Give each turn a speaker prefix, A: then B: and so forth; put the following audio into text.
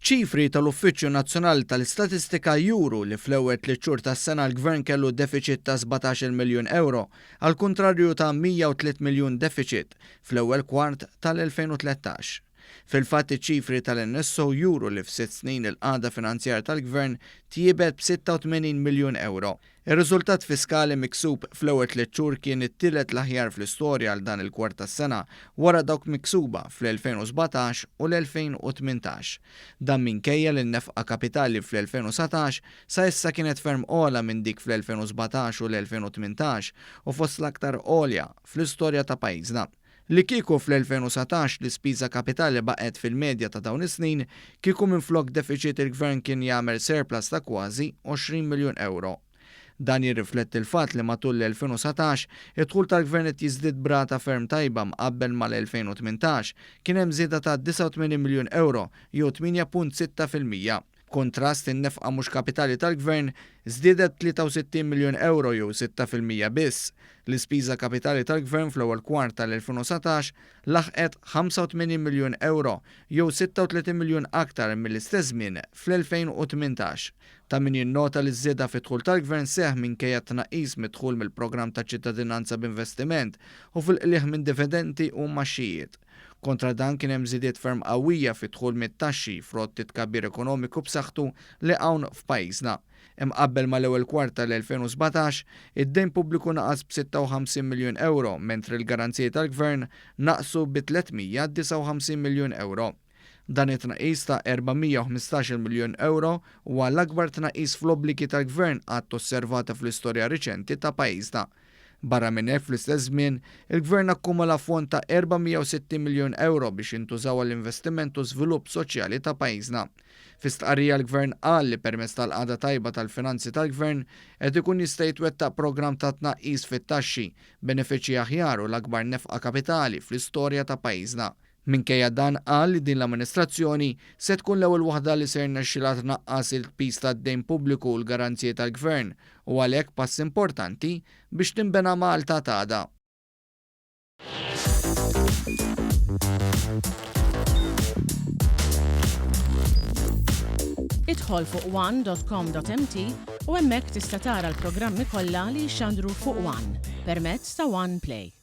A: Ċifri tal-Uffiċċju Nazzjonali tal-Istatistika juru li fl-ewwel tliet xhur tas-sena l-Gvern kellu defiċit ta' 17-il miljun ewro, għall-kuntrarju ta' 103 miljun defiċit fl-ewwel kwart tal-2013. Fil-fatt iċ-ċifri tal-NSO juru li f'sitt snin il-qagħda finanzjarja tal-Gvern tjiebet b'86 miljun ewro. Ir-riżultat fiskali miksub fl-ewwel tliet xhur kien it-tielet l-aħjar fl-istorja għal dan il-kwart tas-sena wara dawk miksuba fl-2017 u l-2018. Dan minkejja li n-nefqa kapitali fl-2019 sa issa kienet ferm ogħla minn dik fl-2017 u l-2018 u fost l-aktar għolja fl-istorja ta' pajjiżna. Li kieku fl-2019 l-ispiża kapitali baqgħet fil-medja ta' dawn is-snin, kieku minflok defiċit il-Gvern kien jagħmel surplus ta' kważi 20 miljun ewro. Dan jirrifletti l-fatt li matul l-2019 id-dħul tal-Gvern qed jiżdied b'rata ferm tajba mqabbel mal-2018, kien hemm żieda ta' 89 miljun ewro jew 8.6%. B'kuntrast, in-nefqa mhux kapitali tal-Gvern żdiedet b'63 miljun ewro jew 6% biss. L-ispiża kapitali tal-Gvern fl-ewwel kwart tal-2019 laħqet 85 miljun ewro jew 36 miljun aktar mill-istess żmien fl-2018. Ta' min jinnota li ż-żieda fid-dħul tal-Gvern seħħ minkejja t-tnaqqis mid-dħul mill-programm ta' ċittadinanza b'investiment u fil-qligħ minn dividenti u mgħaxxijiet. Kontra dan kien hemm żidiet ferm qawwija fid-dħul mit-taxxi frott it-tkabbir ekonomiku b'saħħtu li hawn f'pajjiżna. Imqabbel mal-ewwel kwart tal-2017, id-dejn pubbliku naqas b'56 miljun ewro mentri l-garanziji tal-Gvern naqsu bi 359 miljun ewro. Dan it-tnaqqis ta' 415-il miljun ewro huwa l-akbar tnaqqis fl-obbligi tal-Gvern qatt osservata fl-istorja riċenti ta' pajjiżna. Barra minn hekk fl-istess żmien, il-Gvern akkumula fond ta' 460 miljun ewro biex jintużaw għall-investiment u żvilupp soċjali ta' pajjiżna. Fi stqarrija l-Gvern qal li permezz tal-qagħda tajba tal-finanzi tal-Gvern qed ikun jista' jitwettaq programm ta' tnaqqis fit-taxxi, benefiċċji aħjar u l-akbar nefqa kapitali fl-istorja ta' pajjiżna. Minkejja dan qal li din l-amministrazzjoni se tkun l-ewwel waħda li se jirnexxilha tnaqqas il-piż tad-dejn pubbliku u l-garanziji tal-Gvern u għalhekk pass importanti biex tinbena Malta t'għada.
B: Idħol fuq one.com.mt u hemmhekk tista' tara l-programmi kollha li jixxandru fuq One permezz ta' One Play.